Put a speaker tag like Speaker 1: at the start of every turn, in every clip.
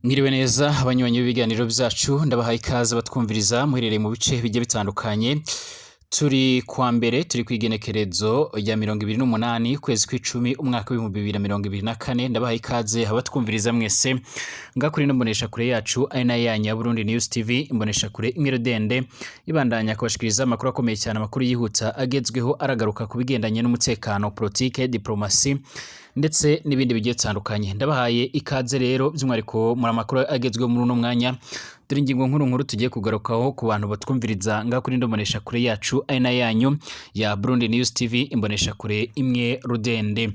Speaker 1: Mwiriwe neza abanywanyi b'ibiganiro byacu, ndabahaye ikaze batwumviriza muherereye mu bice bigiye bitandukanye. Turi kwa mbere, turi ku igenekerezo rya 28 ukwezi kw'icumi umwaka w'2024. Ndabahaye ikaze abatwumviriza mwese ngakuri no mbonesha kure yacu ari nayo yanyu ya Burundi News TV, imbonesha kure imwe rudende ibandanya kubashikiriza amakuru akomeye cyane, amakuru yihuta agezweho, aragaruka ku bigendanye n'umutekano, politike, diplomasi ndetse n'ibindi bigiye bitandukanye. Ndabahaye ikaze rero by'umwihariko muri amakuru agezweho muri uno mwanya. Dore ingingo nkuru nkuru tugiye kugarukaho ku bantu batwumviriza ngaho kuri imbonesha kure yacu ari nayo yanyu ya Burundi News TV, imbonesha kure imwe rudende.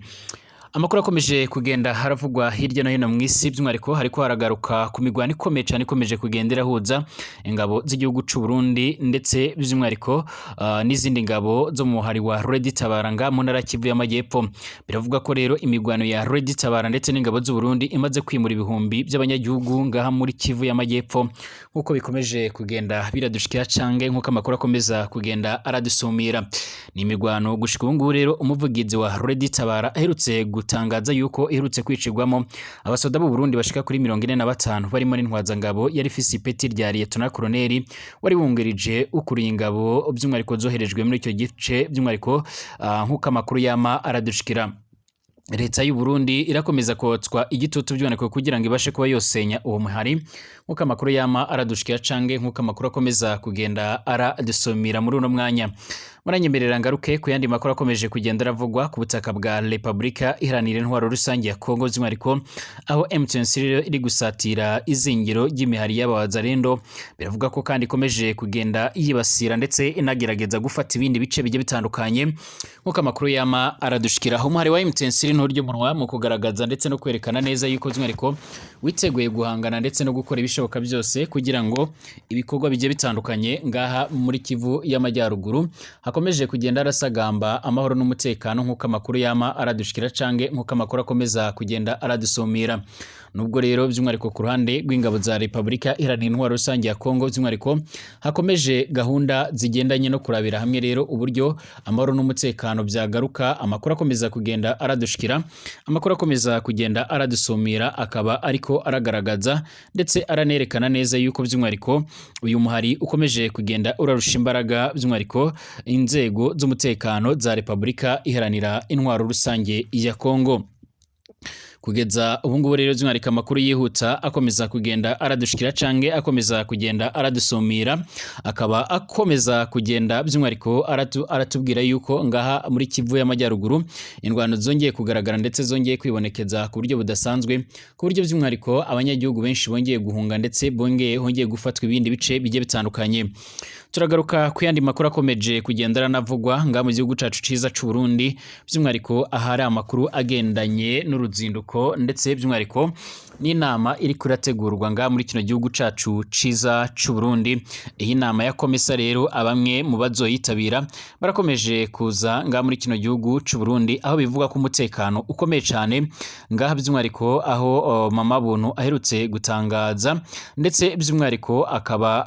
Speaker 1: Amakuru akomeje kugenda haravugwa hirya no hino mu isi, by'umwihariko hariko haragaruka ku migwano ikomeye cyane ikomeje kugenda irahuza ingabo z'igihugu c'u Burundi ndetse by'umwihariko n'izindi ngabo zo mu muhari wa Red Tabara nga mu ntara ya Kivu y'Amajyepfo. Biravuga ko rero imigwano ya Red Tabara ndetse n'ingabo z'u Burundi imaze kwimura ibihumbi by'abanyagihugu ngaha muri Kivu y'Amajyepfo, nk'uko bikomeje kugenda biradushikira cange nk'uko amakuru akomeza kugenda aradusumira. Ni imigwano gushika ubu ngubu rero umuvugizi wa Red Tabara aherutse gutangaza yuko iherutse kwicirwamo abasoda b'u Burundi bashika kuri 45, barimo n'intwazangabo yari ifise ipeti rya Lieutenant Colonel wari wungirije ukuriye ingabo by'umwihariko zoherejwe muri icyo gice, by'umwihariko nk'uko amakuru yama aradushikira. Leta y'u Burundi irakomeza kotswa igitutu by'umwihariko kugira ngo ibashe kuba yosenya uwo muhari, nk'uko amakuru yama aradushikira cange nk'uko amakuru akomeza kugenda aradusumira muri uno mwanya. Muranyemerera ngaruke ku yandi makuru akomeje kugenda aravugwa ku butaka bwa Republika Iharanira Intwaro Rusange ya Kongo, by'umwihariko aho M23 rero iri gusatira izingiro ry'imihari y'abawazarendo. Biravuga ko kandi ikomeje kugenda yibasira ndetse inagerageza gufata ibindi bice bigiye bitandukanye, nk'uko amakuru yama aradushikira. Umuhari wa M23 nturya umunwa mu kugaragaza ndetse no kwerekana neza yuko by'umwihariko witeguye guhangana ndetse no gukora ibishoboka byose kugira ngo ibikorwa bigiye bitandukanye ngaha muri Kivu y'Amajyaruguru hakomeje kugenda arasagamba amahoro n'umutekano, nk'uko amakuru yama aradushikira cange nk'uko amakuru akomeza kugenda aradusumira. Nubwo rero by'umwihariko ku ruhande rw'ingabo za Republika Iharanira Intwaro Rusange ya Kongo by'umwihariko hakomeje gahunda zigendanye no kurabira hamwe rero uburyo amahoro n'umutekano byagaruka, amakuru akomeza kugenda aradushikira, amakuru akomeza kugenda aradusumira akaba ariko aragaragaza ndetse aranerekana neza yuko by'umwihariko uyu muhari ukomeje kugenda urarusha imbaraga by'umwihariko inzego z'umutekano za Republika Iharanira Intwaro Rusange ya Kongo. Kugeza ubu ngubu rero by'umwihariko amakuru yihuta akomeza kugenda aradushikira cange akomeza kugenda aradusumira akaba akomeza kugenda by'umwihariko aratubwira yuko ngaha muri Kivu y'Amajyaruguru indwano zongeye kugaragara ndetse zongeye kwibonekeza ku buryo budasanzwe, ku buryo by'umwihariko abanyagihugu benshi bongeye guhunga ndetse bongeye hongeye gufatwa ibindi bice bigiye bitandukanye. Turagaruka ku yandi makuru akomeje kugenda aranavugwa ngaha mu gihugu cacu ciza c'u Burundi, by'umwihariko ahari amakuru agendanye n'uruzinduko ndetse by'umwihariko n'inama iri kurategurwa ngaha muri kino gihugu cacu ciza c'u Burundi. Iyi nama ya Komesa rero abamwe mu bazoyitabira barakomeje kuza ngaha muri kino gihugu c'u Burundi, aho bivuga ko umutekano ukomeye cane ngaha, by'umwihariko aho Mama Buntu aherutse gutangaza ndetse by'umwihariko akaba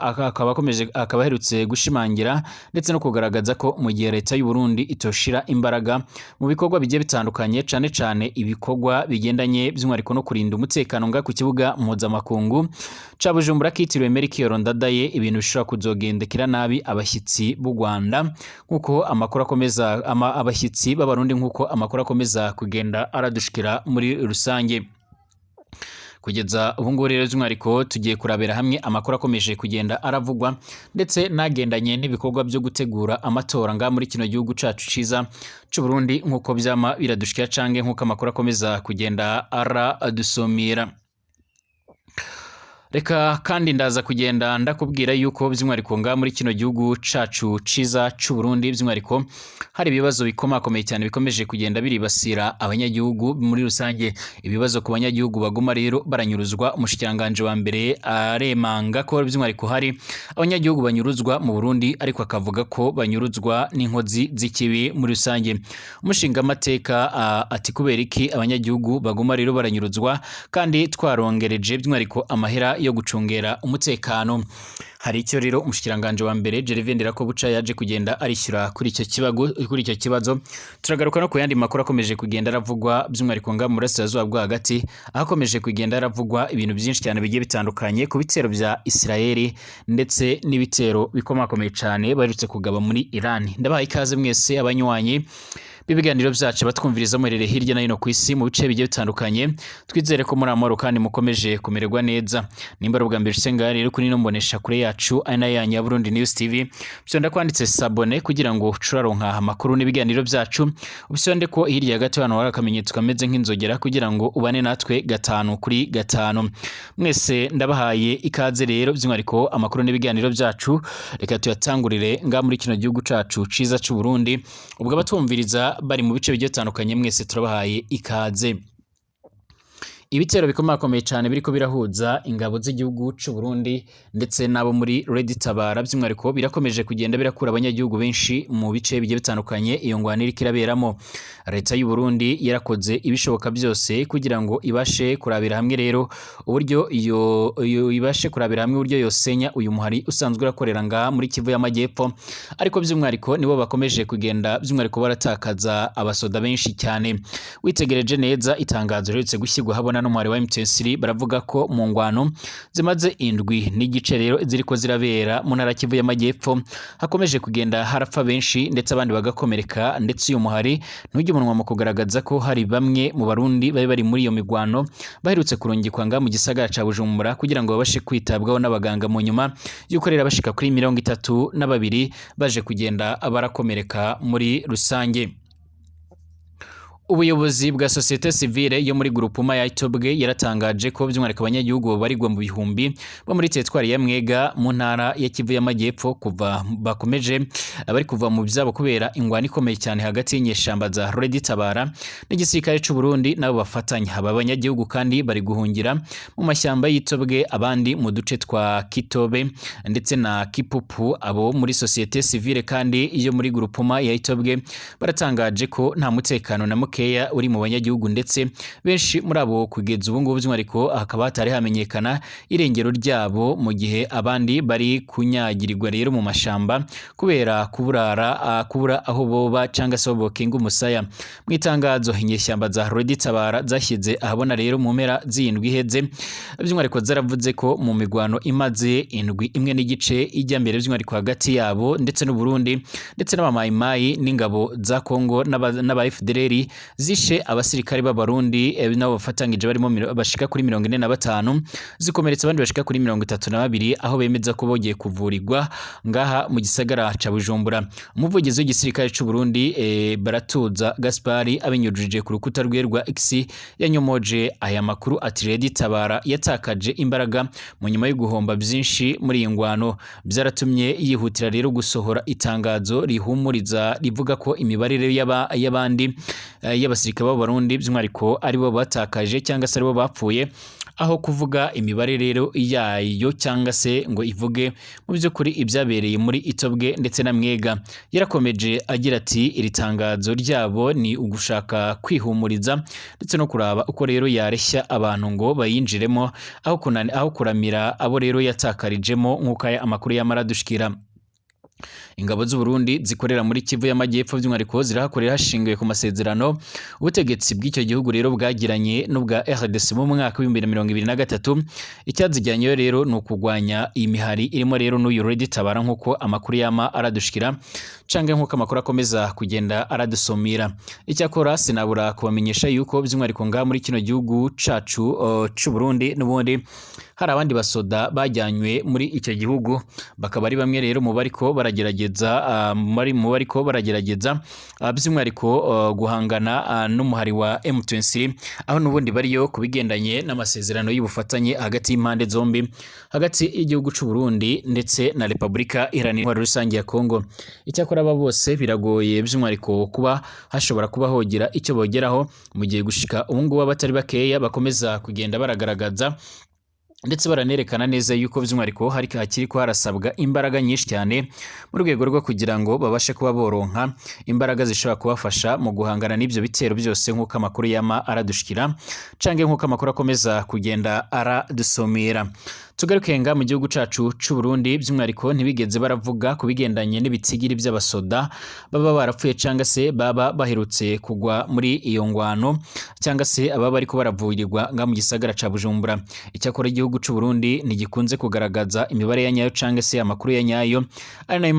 Speaker 1: akomeje akaba aherutse gushimangira ndetse no kugaragaza ko mu gihe leta y'u Burundi itoshira imbaraga mu bikorwa bigiye bitandukanye, cane cane ibikorwa bigendanye by'umwihariko no kurinda umutekano nga ku kibuga mpuzamakungu ca Bujumbura kitiriwe Melchior Ndadaye, ibintu bishobora kuzogendekera nabi abashyitsi b'u Rwanda, nkuko amakuru akomeza abashyitsi b'Abarundi, nkuko amakuru akomeza kugenda aradushikira muri rusange. Kugeza ubu ngubu rero by'umwihariko tugiye kurabira hamwe amakuru akomeje kugenda aravugwa ndetse n'agendanye n'ibikorwa byo gutegura amatora ngaha muri kino gihugu cacu ciza c'u Burundi, nkuko vyama biradushikira cange nkuko amakuru akomeza kugenda aradusumira. Reka kandi ndaza kugenda ndakubwira yuko by'umwihariko ngaha muri kino gihugu cacu ciza c'u Burundi by'umwihariko hari ibibazo bikomakomeye cyane bikomeje kugenda biribasira abanyagihugu muri rusange. Ibibazo ku banyagihugu baguma rero baranyuruzwa. Umushikiranganji wa mbere aremanga ko by'umwihariko hari abanyagihugu banyuruzwa mu Burundi, ariko akavuga ko banyuruzwa n'inkozi z'ikibi muri rusange. Umushingamateka ati kubera iki abanyagihugu baguma rero baranyuruzwa kandi twarongereje by'umwihariko amahera yo gucungera umutekano? Hari icyo rero umushikiranganje wa mbere Gervais Ndirakobuca yaje kugenda arishyura kuri icyo kibago, kuri icyo kibazo. Turagaruka no ku yandi makuru akomeje kugenda aravugwa, by'umwihariko nga mu burasirazuba bwo hagati, aho akomeje kugenda aravugwa ibintu byinshi cyane bigiye bitandukanye ku bitero bya Israeli ndetse n'ibitero bikomakomeye cyane baherutse kugaba muri Iran. Ndabahaye ikaze mwese abanywanyi b'ibiganiro byacu, batwumviriza muherereye hirya no hino ku isi mu bice bigiye bitandukanye. Twizere ko muri amahoro kandi mukomeje kumererwa neza. Nimba ari ubwa mbere ushitse ngaha rero kuri ino mbonesha kure yacu ari nayo yanyu ya Burundi News TV, fyonda kwanditse s'abonner kugira ngo ucuraronka amakuru n'ibiganiro byacu. Ubyonde ko hirya gato hano hari akamenyetso kameze nk'inzogera kugira ngo ubane natwe gatanu kuri gatanu. Mwese ndabahaye ikaze rero, by'umwihariko amakuru n'ibiganiro byacu reka tuyatangurire nga muri kino gihugu cacu ciza c'u Burundi. Ubwo abatumviriza bari mu bice bigiye bitandukanye, mwese turabahaye ikaze. Ibitero bikomakomeye cyane biriko birahuza ingabo z'igihugu c'u Burundi ndetse n'abo muri Red Tabara, by'umwihariko birakomeje kugenda birakura abanyagihugu benshi mu bice bigiye bitandukanye iyo ngwano iriko iraberamo. Leta y'u Burundi yarakoze ibishoboka byose kugira ngo ibashe kurabira hamwe rero uburyo iyo ibashe kurabira hamwe uburyo yosenya uyu muhari usanzwe urakorera ngaha muri Kivu y'Amajyepfo, ariko by'umwihariko nibo bakomeje kugenda by'umwihariko baratakaza abasoda benshi cyane. Witegereje neza itangazo riherutse gushyirwa habona n'umuhari wa M23, baravuga ko mu ngwano zimaze indwi n'igice rero ziriko zirabera mu ntara ya Kivu y'Amajyepfo hakomeje kugenda harapfa benshi ndetse abandi bagakomereka. Ndetse uyu muhari ntujya umunwa mu kugaragaza ko hari bamwe mu Barundi bari bari muri iyo migwano baherutse kurungikwa nga mu gisagara ca Bujumbura kugira ngo babashe kwitabwaho n'abaganga, mu nyuma y'uko rero bashika kuri 32 baje kugenda barakomereka muri rusange. Ubuyobozi bwa société civile yo muri groupement ya Itobwe yaratangaje ko by'umwihariko abanyagihugu babarirwa mu bihumbi bo muri teritwari ya Mwega mu ntara ya Kivu y'Amajyepfo kuva bakomeje bari kuva mu byabo kubera ingwano ikomeye cyane hagati y'inyeshamba za Red Tabara n'igisirikare c'u Burundi nabo bafatanya. Aba banyagihugu kandi bari guhungira mu mashyamba y'Itobwe, abandi mu duce twa Kitobe ndetse na Kipupu. Abo muri société civile kandi yo muri groupement ya Itobwe baratangaje ko nta mutekano na mukeya uri mu banyagihugu, ndetse benshi muri abo kugeza ubu ngubu by'umwihariko hakaba hatari hamenyekana irengero ryabo, mu gihe abandi bari kunyagirirwa rero mu mashamba kubera kuburara, kubura aho boba cyangwa se aho bokinga umusaya. Mu itangazo inyeshyamba za Red Tabara zashyize ahabona rero mu mpera z'indwi iheze, by'umwihariko zaravuze ko mu migwano imaze indwi imwe n'igice ijya mbere by'umwihariko hagati yabo ndetse n'u Burundi ndetse n'abamayimayi n'ingabo za Kongo n'aba FDLR zishe abasirikare b'Abarundi nabo bafatanyije barimo bashika kuri 45, zikomeretsa abandi bashika kuri 32, aho bemeza ko bogiye kuvurirwa ngaha mu gisagara ca Bujumbura. Umuvugizi w'igisirikare c'u Burundi Baratuza Gaspari, abinyujije ku rukuta rwe rwa X, yanyomoje aya makuru ati Red Tabara yatakaje imbaraga mu nyuma yo guhomba byinshi muri iyi ngwano. Byaratumye yihutira rero gusohora itangazo rihumuriza rivuga ko imibare rero y'abandi y'abasirikare b'Abarundi by'umwihariko aribo batakaje cyangwa se aribo bapfuye, aho kuvuga imibare rero yayo cyangwa se ngo ivuge mu by'ukuri ibyabereye muri Itobwe ndetse na Mwega. Yarakomeje agira ati iri tangazo ryabo ni ugushaka kwihumuriza ndetse no kuraba uko rero yareshya abantu ngo bayinjiremo aho kuramira abo rero yatakarijemo, nk'uko aya amakuru yamara dushikira. Ingabo z'u Burundi zikorera muri Kivu y'Amajyepfo by'umwihariko zirahakorera hashingiwe ku masezerano ubutegetsi bw'icyo gihugu rero bwagiranye n'ubwa RDC mu mwaka w'2023. Icyazijyanyeyo rero ni ukugwanya iyi mihari irimo rero n'uyu Red Tabara, nk'uko amakuru yama aradushikira canke nk'uko amakuru akomeza kugenda aradusomira. Icyakora sinabura kubamenyesha yuko by'umwihariko ngaha muri kino gihugu cacu c'u Burundi n'ubundi hari abandi basoda bajyanywe muri icyo gihugu, bakaba ari bamwe rero mu bariko baragerageza mu bariko baragerageza by'umwihariko guhangana n'umuhari wa M23, aho n'ubundi bariyo ku bigendanye n'amasezerano y'ubufatanye hagati y'impande zombi, hagati y'igihugu c'u Burundi ndetse na Repubulika Iharanira Intwaro Rusange ya Kongo. Icyakora aba bose biragoye by'umwihariko kuba hashobora kuba hogira icyo bogeraho, mu gihe gushika ubu ngubu abatari bakeya bakomeza kugenda baragaragaza Ndetse baranerekana neza yuko by'umwihariko hari hakiri ko harasabwa imbaraga nyinshi cyane mu rwego rwo kugira ngo babashe kuba boronka imbaraga zishobora kubafasha mu guhangana n'ibyo bitero byose, nk'uko amakuru yama aradushikira canke nk'uko amakuru akomeza kugenda aradusomera. Tugaruke nga mu gihugu cacu c'u Burundi, by'umwihariko ntibigeze baravuga ku bigendanye n'ibitigiri by'abasoda baba barapfuye cyangwa se baba baherutse kugwa muri iyo ngwano, cyangwa se ababa bariko baravurirwa nga mu gisagara ca Bujumbura. Icyakora igihugu c'u Burundi ntigikunze kugaragaza imibare ya nyayo cyangwa se amakuru ya nyayo, ari nayo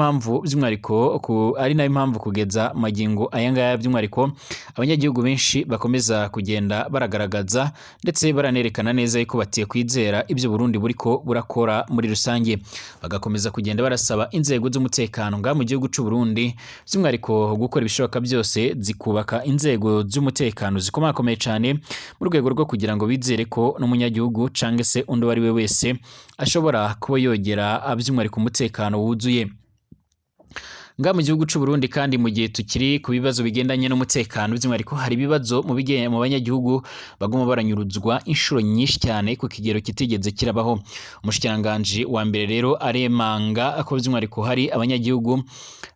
Speaker 1: mpamvu kugeza magingo aya ngaya by'umwihariko abanyagihugu benshi bakomeza kugenda baragaragaza ndetse baranerekana neza yuko batiye kwizera ibyo Burundi buriko burakora muri rusange, bagakomeza kugenda barasaba inzego z'umutekano nga mu gihugu c'u Burundi by'umwihariko gukora ibishoboka byose zikubaka inzego z'umutekano zikomakomeye cyane, mu rwego rwo kugira ngo bizere ko n'umunyagihugu canke se undi uwo ari we wese ashobora kuba yogera by'umwihariko umutekano wuzuye nga mu gihugu c'u Burundi. Kandi mu gihe tukiri ku bibazo bigendanye n'umutekano, by'umwihariko hari ibibazo mu banyagihugu baguma baranyuruzwa inshuro nyinshi cyane ku kigero kitigeze kirabaho. Umushikiranganji wa mbere rero aremanga ko by'umwihariko hari abanyagihugu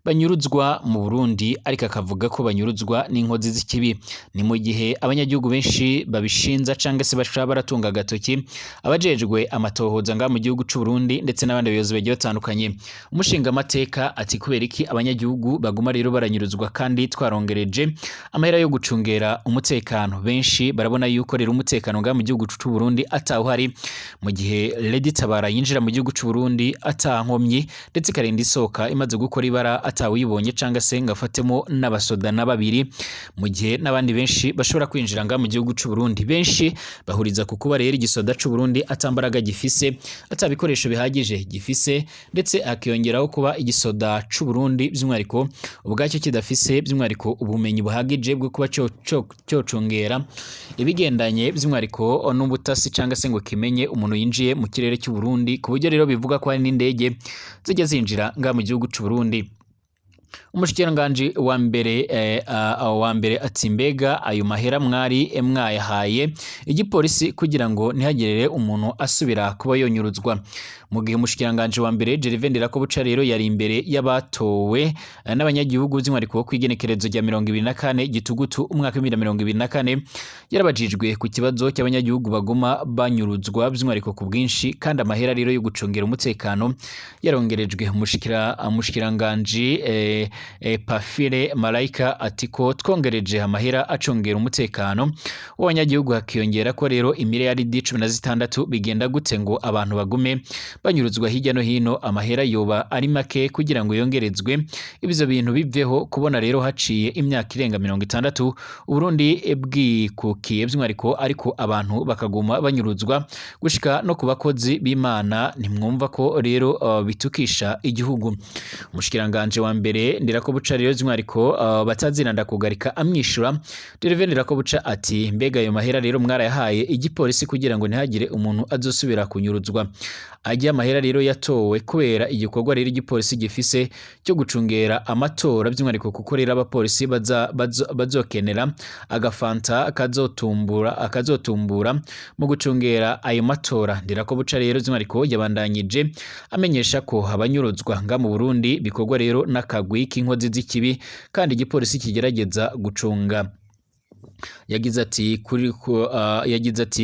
Speaker 1: banyuruzwa mu Burundi, ariko akavuga ko banyuruzwa n'inkozi z'ikibi. Ni mu gihe abanyagihugu benshi babishinza cyangwa se bashobora baratunga agatoki abajejwe amatohoza nga mu gihugu c'u Burundi ndetse n'abandi bayobozi bagiye batandukanye. Umushingamateka ati: "Kubera iki abanyagihugu baguma rero baranyuruzwa kandi twarongereje amahera yo gucungera umutekano?" Benshi barabona yuko rero umutekano nga mu gihugu c'u Burundi atawuhari, mu gihe Lady Tabara yinjira mu gihugu c'u Burundi atankomyi, ndetse ikarinda isohoka imaze gukora ibara atawuyibonye cyangwa se ngo afatemo n'abasoda na babiri, mu gihe n'abandi benshi bashobora kwinjira nga mu gihugu c'u Burundi. Benshi bahuriza ku kuba rero igisoda c'u Burundi atambaraga gifise, atabikoresho bihagije gifise, ndetse akiyongeraho kuba igisoda c'u Burundi by'umwihariko ubwacyo kidafise by'umwihariko ubumenyi buhagije bwo kuba cyocungera ibigendanye by'umwihariko n'ubutasi, cyangwa se ngo kimenye umuntu yinjiye mu kirere cy'u Burundi, ku buryo rero bivuga ko hari n'indege zijya zinjira nga mu gihugu c'u Burundi. Umushikiranganji wa mbere ati: "Mbega ayo mahera mwari mwayahaye igipolisi kugira ngo ntihagire umuntu asubira kuba yonyuruzwa?" Mu gihe umushikiranganji wa mbere Gervais Ndirakobuca rero yari imbere y'abatowe n'abanyagihugu by'umwihariko ku igenekerezo rya 24 Gitugutu umwaka wa 2024, yarabajijwe ku kibazo cy'abanyagihugu baguma banyuruzwa by'umwihariko ku bwinshi, kandi amahera rero yo gucungera umutekano yarongerejwe. Umushikiranganji Pamphile Marayika ati: "Ko twongereje amahera acungera umutekano w'abanyagihugu, hakiyongera ko rero imiliyaridi 16, bigenda gute ngo abantu bagume banyuruzwa hirya no hino? Amahera yoba ari make kugira ngo yongerezwe, ibyo bintu biveho." Kubona rero haciye imyaka irenga 60 Uburundi bwikukiye by'umwihariko, ariko abantu bakaguma banyuruzwa gushika no ku bakozi b'Imana, ntimwumva ko rero bitukisha igihugu? Umushikiranganje wa mbere Ndirakobuca rero by'umwihariko bataziranda kugarika amwishura, Gervais Ndirakobuca ati: "Mbega ayo mahera rero mwarayahaye igipolisi kugira ngo ntihagire umuntu azosubira kunyuruzwa? Ajya amahera rero yatowe kubera igikorwa rero igipolisi gifise cyo gucungera amatora by'umwihariko, kuko rero abapolisi bazokenera agafanta akazotumbura mu gucungera ayo matora." Ndirakobuca rero by'umwihariko yabandanyije amenyesha ko abanyuruzwa nga mu Burundi bikorwa rero n'akagwi k'inkozi z'ikibi, kandi igipolisi kigerageza gucunga. Yagize ati: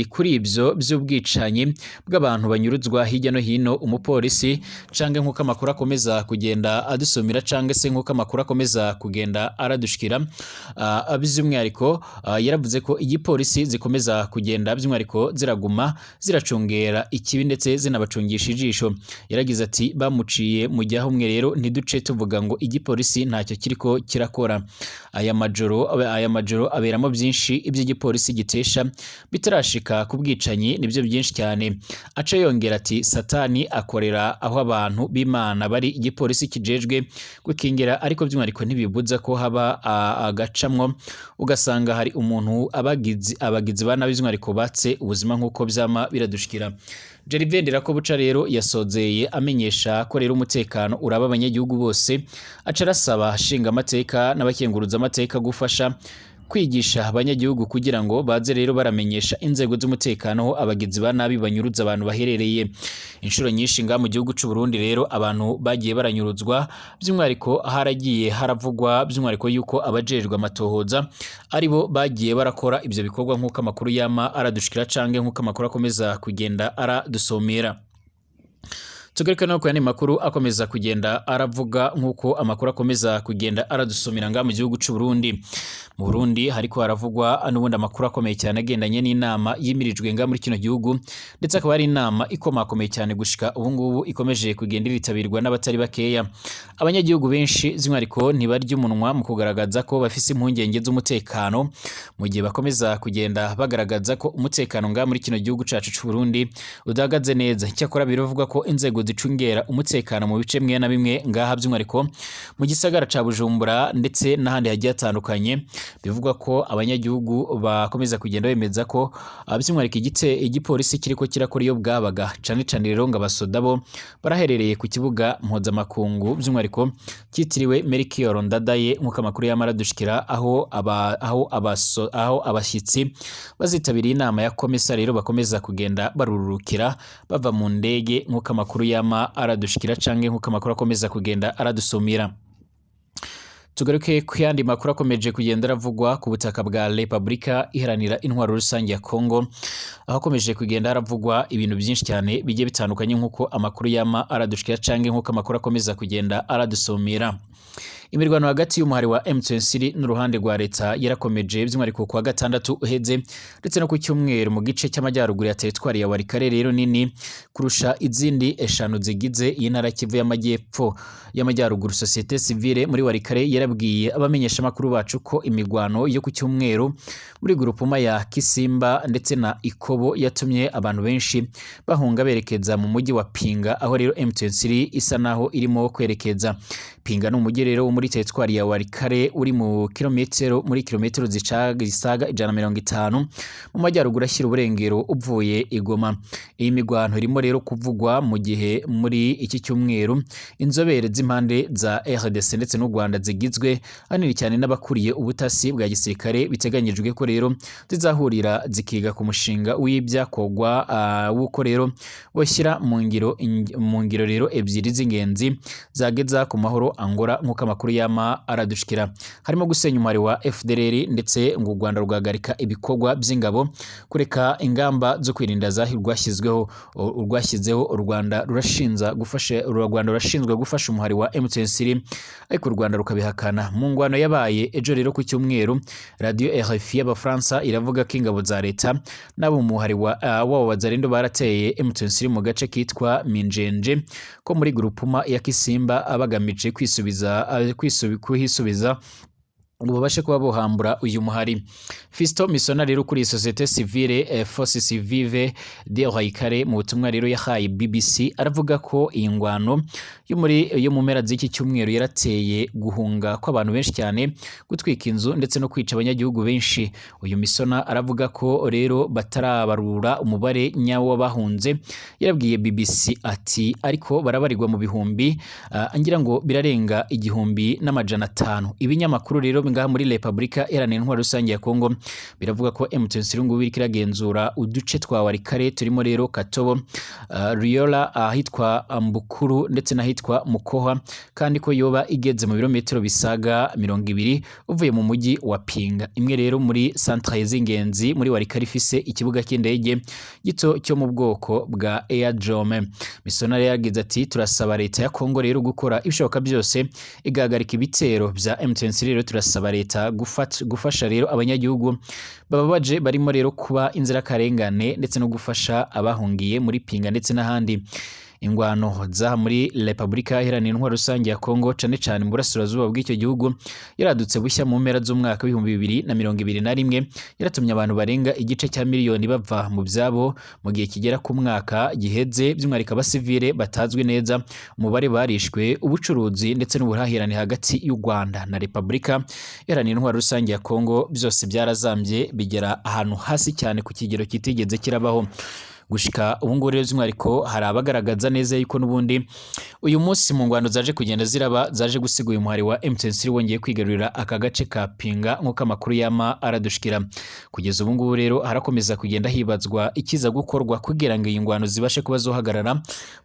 Speaker 1: "Kuri ibyo by'ubwicanyi bw'abantu banyuruzwa hirya no hino, umupolisi canke nk'uko amakuru akomeza kugenda adusumira, canke se nk'uko amakuru akomeza kugenda aradushikira, by'umwihariko yaravuze ko igipolisi zikomeza kugenda by'umwihariko ziraguma ziracungera ikibi ndetse zinabacungisha ijisho." Yaragize ati: "Bamuciye mu ryahumwe rero ntiduce tuvuga ngo igipolisi ntacyo kiriko kirakora. Aya majoro aberamo byinshi, ibyo igipolisi gitesha bitarashika ku bwicanyi nibyo byinshi cyane." Aca yongera ati: "Satani akorera aho abantu b'Imana bari. Igipolisi kijejwe gukingira, ariko by'umwihariko ntibibuza ko haba agacamwo, ugasanga hari umuntu abagizi ba nabi by'umwihariko batse ubuzima, nk'uko vyama biradushikira." Gervais Ndirakobuca rero yasozeye amenyesha ko rero umutekano uraba abanyagihugu bose, aca arasaba nshinga amateka n'abakenguruza amateka gufasha. Kwigisha abanyagihugu kugira ngo baze rero baramenyesha inzego z'umutekano aho abagizi ba nabi banyuruza abantu baherereye. Inshuro nyinshi nga mu gihugu c'u Burundi rero abantu bagiye baranyuruzwa, by'umwihariko haragiye haravugwa by'umwihariko yuko abajejwe amatohoza aribo bagiye barakora ivyo bikorwa, nk'uko amakuru yama aradushikira canke nk'uko amakuru akomeza kugenda aradusomera. Tugaruke no ku yandi makuru akomeza kugenda aravuga, nk'uko amakuru akomeza kugenda aradusomera nga mu gihugu c'u Burundi. Mu Burundi hariko haravugwa n'ubundi amakuru akomeye cyane agendanye n'inama yimirijwe nga muri kino gihugu, ndetse akaba ari inama ikomakomeye cyane gushika ubu ngubu ikomeje kugenda iritabirwa n'abatari bakeya. Abanyagihugu benshi by'umwihariko ntibarya umunwa mu kugaragaza ko bafise impungenge z'umutekano, mu gihe bakomeza kugenda bagaragaza ko umutekano nga muri kino gihugu cacu c'u Burundi udahagaze neza. Icyakora biravugwa ko inzego zicungera umutekano mu bice bimwe na bimwe ngaha, by'umwihariko mu gisagara ca Bujumbura ndetse n'ahandi hagiye hatandukanye, bivugwa ko abanyagihugu bakomeza kugenda bemeza ko by'umwihariko igipolisi kiriko kirakora iyo bwabaga, cane cane rero ngo abasoda bo baraherereye ku kibuga mpuzamakungu by'umwihariko cyitiriwe Melchior Ndadaye, nk'uko amakuru yama aradushikira, aho abashyitsi bazitabiriye inama ya komisa rero bakomeza kugenda barurukira bava mu ndege, nk'uko amakuru yama aradushikira canke nk'uko amakuru akomeza kugenda aradusumira. Tugaruke ku yandi makuru akomeje kugenda aravugwa ku butaka bwa Repubulika Iharanira Intwaro Rusange ya Kongo, aho akomeje kugenda haravugwa ibintu byinshi cyane bigiye bitandukanye, nk'uko amakuru yama aradushikira canke nk'uko amakuru akomeza kugenda aradusumira. Imirwano hagati y'umuhari wa M23 n'uruhande rwa leta yarakomeje, by'umwihariko kuwa gatandatu uheze ndetse no ku cyumweru, mu gice cy'amajyaruguru ya teritwari ya Walikale rero nini kurusha izindi eshanu zigize iyi ntara Kivu y'amajyepfo y'amajyaruguru. Société civile muri Walikale yarabwiye abamenyeshamakuru bacu ko imigwano yo ku cyumweru muri grupuma ya Kisimba ndetse na Ikobo yatumye abantu benshi bahunga berekeza mu mujyi wa Pinga, aho rero M23 isa naho irimo kwerekeza. Pinga ni umujyi rero wo muri teritwari ya Walikale uri mu kilometero muri kilometero zisaga 150 mu majyaruguru ashyira uburengero uvuye i Goma. Iyi migwano irimo rero kuvugwa mu gihe muri iki cyumweru inzobere z'impande za RDC ndetse n'u Rwanda zigizwe ahanini cyane n'abakuriye ubutasi bwa gisirikare biteganyijwe ko rero zizahurira zikiga ku mushinga w'ibyakorwa w'uko rero bashyira mu ngiro rero ebyiri z'ingenzi zageza ku mahoro Angola, nk'uko amakuru yama aradushikira, harimo gusenya umuhari wa FDLR, ndetse ngo u Rwanda rugahagarika ibikorwa by'ingabo, kureka ingamba zo kwirinda rwashyizweho rwashyizeho. U Rwanda rurashinzwe gufasha umuhari wa M23, ariko u Rwanda rukabihakana. Mu ngwano yabaye ejo rero ku cyumweru, radio RFI y'Abafaransa iravuga ko ingabo za leta n'abo mu muhari wa wabo Wazalendo barateye M23 mu gace kitwa Minjenje ko muri grupuma ya Kisimba, bagamije kuhisubiza ngo babashe kuba bohambura uyu muhari. Fisto Misona rero kuri société civile Forces Vives de Walikale, mu butumwa rero yahaye BBC, aravuga ko iyi ngwano yo mu mpera z'iki cyumweru yarateye guhunga kw'abantu benshi cyane, gutwika inzu ndetse no kwica abanyagihugu benshi. Uyu Misona aravuga ko rero batarabarura umubare nyawo w'abahunze. Yarabwiye BBC ati: "Ariko barabarirwa mu bihumbi, ngira ngo birarenga 1500." Ibinyamakuru rero ngaha muri Repubulika Iharanira Intwaro Rusange ya Kongo biravuga ko M23 ngubu iriko iragenzura uduce twa Walikale turimo rero Katobo, Riola, ahitwa Mbukuru ndetse n'ahitwa Mukoha, kandi ko yoba igeze mu birometero bisaga 20 uvuye mu mujyi wa Pinga, imwe rero muri centre z'ingenzi muri Walikale ifise ikibuga cy'indege gito cyo mu bwoko bwa Aerodrome. Misonari yagize ati: "Turasaba leta ya Kongo rero gukora ibishoboka byose igahagarika ibitero bya M23. Rero turasaba leta gufasha rero abanyagihugu bababaje barimo rero kuba inzirakarengane, ndetse no gufasha abahungiye muri Pinga ndetse n'ahandi." Ingwano zaha muri Repubulika Iharanira Intwaro Rusange ya Kongo, cane cane mu burasirazuba bw'icyo gihugu, yaradutse bushya mu mpera z'umwaka w'2021, yaratumye abantu barenga igice cya miliyoni bava mu byabo mu gihe kigera ku mwaka giheze. By'umwihariko abasivile batazwi neza umubare barishwe. Ubucuruzi ndetse n'ubuhahirane hagati y'u Rwanda na Repubulika Iharanira Intwaro Rusange ya Kongo byose byarazambye, bigera ahantu hasi cyane ku kigero kitigeze kirabaho. Gushika ubu ngubu rero by'umwihariko hari abagaragaza neza yuko n'ubundi uyu munsi mu ngwano zaje kugenda ziraba zaje gusiga uyu muhari wa M23 wongeye kwigarurira aka gace ka Pinga, nk'uko amakuru yama aradushikira. Kugeza ubu ngubu rero harakomeza kugenda hibazwa ikiza gukorwa kugira ngo iyi ngwano zibashe kuba zohagarara,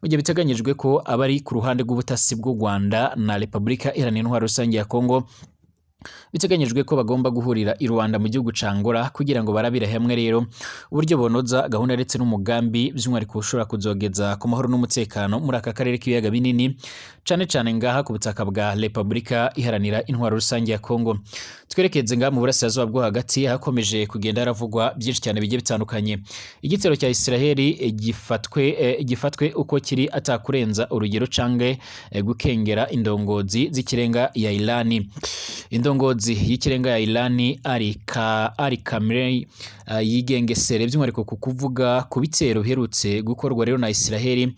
Speaker 1: mu gihe biteganyijwe ko abari ku ruhande rw'ubutasi bw'u Rwanda na Repubulika Iharanira Intwaro Rusange ya Kongo biteganyijwe ko bagomba guhurira i Rwanda mu gihugu ca Angola kugira ngo barabire hamwe rero uburyo bonoza gahunda ndetse n'umugambi by'umwihariko ushobora kuzogeza ku mahoro n'umutekano muri aka karere k'ibiyaga binini, cane cane ngaha ku butaka bwa Repubulika Iharanira Intwaro Rusange ya Kongo. Twerekeze ngaha mu burasirazuba bwo hagati, hakomeje kugenda haravugwa byinshi cyane bigiye bitandukanye. Igitero cya Israheli gifatwe uko kiri atakurenza urugero canke gukengera indongozi z'ikirenga ya Irani. Indongozi y'ikirenga ya Irani Ali Khamenei yigengesere by'umwihariko ku kuvuga ku bitero biherutse gukorwa rero na Israheli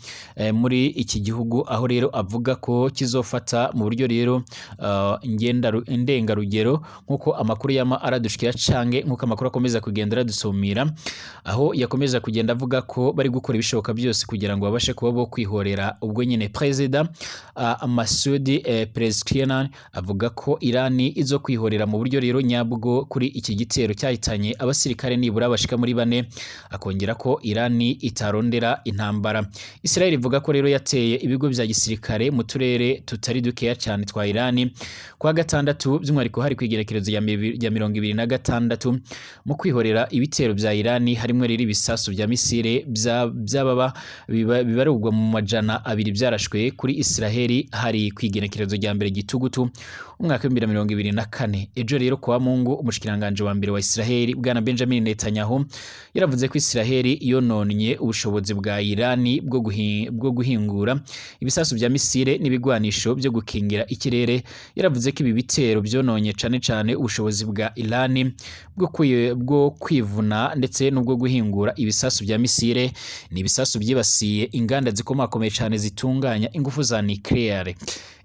Speaker 1: muri iki gihugu, aho rero avuga ko kizofata mu buryo rero ndengarugero, nk'uko amakuru yama aradushikira canke nk'uko amakuru akomeza kugenda aradusumira, aho yakomeza kugenda avuga ko bari gukora ibishoboka byose kugira ngo babashe kuba bo kwihorera. Ubwo nyine Perezida Masoud Pezeshkian avuga ko Irani izo kwihorera mu buryo rero nyabwo kuri iki gitero cyahitanye abasirikare nibura bashika muri bane, akongera ko Irani itarondera intambara. Israel ivuga ko rero yateye ibigo bya gisirikare mu turere tutari dukeya cyane twa Irani kwa gatandatu, by'umwihariko hari kwigerekerezo ya 26 mu kwihorera ibitero bya Irani, harimo rero ibisasu bya misile byababa bibarurwa mu 200 byarashwe kuri Israel hari kwigerekerezo rya 1 Gitugutu umwaka wa 2024. Ejo rero kwa Mungu, umushikiranganje wa mbere wa Israel bwana Benjamin Netanyahu yaravuze ko Israel yononye ubushobozi bwa Irani bwo guhingura ibisasu bya misile n'ibigwanisho byo gukingira ikirere. Yaravuze ko ibi bitero byononye cane cane ubushobozi bwa Irani bwo kwivuna ndetse n'ubwo guhingura ibisasu bya misile. Ni ibisasu byibasiye inganda zikomakomeye cane zitunganya ingufu za nucleaire.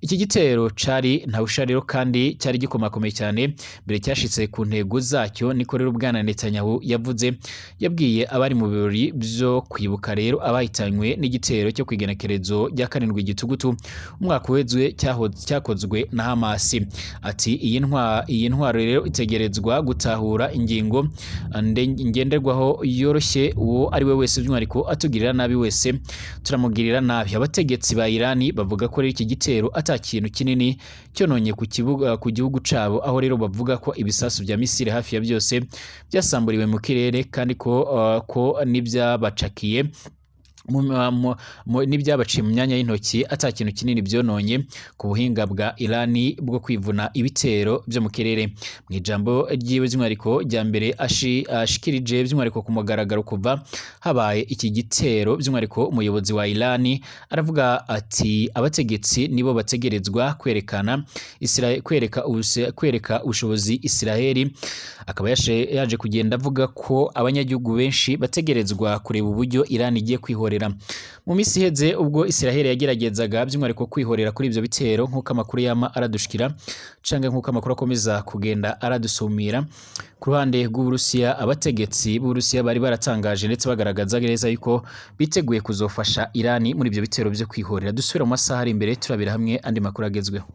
Speaker 1: Iki gitero cari ntawusha rero kandi cyari gikomakomeye cyane mbere cyashitse ku ntego zacyo, niko rero bwana Netanyahu yavuze. Yabwiye abari mu birori byo kwibuka rero abahitanywe n'igitero cyo kwigenekerezo rya 7 Gitugutu umwaka uheze cyakozwe na Hamas, ati iyi ntwaro rero itegerezwa gutahura ingingo ngenderwaho yoroshye, uwo ari we wese by'umwihariko atugirira nabi wese turamugirira nabi. Abategetsi ba Irani bavuga ko rero iki gitero ata kintu kinini cyononye ku kibuga ku gihugu cabo, aho rero bavuga ko ibisasu bya misile hafi ya byose byasamburiwe mu kirere, kandi ko n'ibyabacakiye n'ibyabaciye mu myanya y'intoki ata kintu kinini byononye ku buhinga bwa Irani bwo kwivuna ibitero byo mu kirere. Mu ijambo ryiwe by'umwihariko rya mbere ashikirije by'umwihariko ku mugaragaro kuva habaye iki gitero, by'umwihariko umuyobozi wa Irani aravuga ati abategetsi nibo bategerezwa kwerekana kwereka ubushobozi Israeli. Akaba yaje kugenda avuga ko abanyagihugu benshi bategerezwa kureba uburyo Irani igiye kwihorera. Mu minsi iheze ubwo Israel yageragezaga by'umwihariko kwihorera kuri ibyo bitero, nk'uko amakuru yama aradushikira canke nk'uko amakuru akomeza kugenda aradusumira, ku ruhande rw'Uburusiya abategetsi b'Uburusiya bari baratangaje ndetse bagaragaza neza yuko biteguye kuzofasha Irani muri ibyo bitero byo kwihorera. Dusubira mu masaha ari imbere turabira hamwe andi makuru agezweho.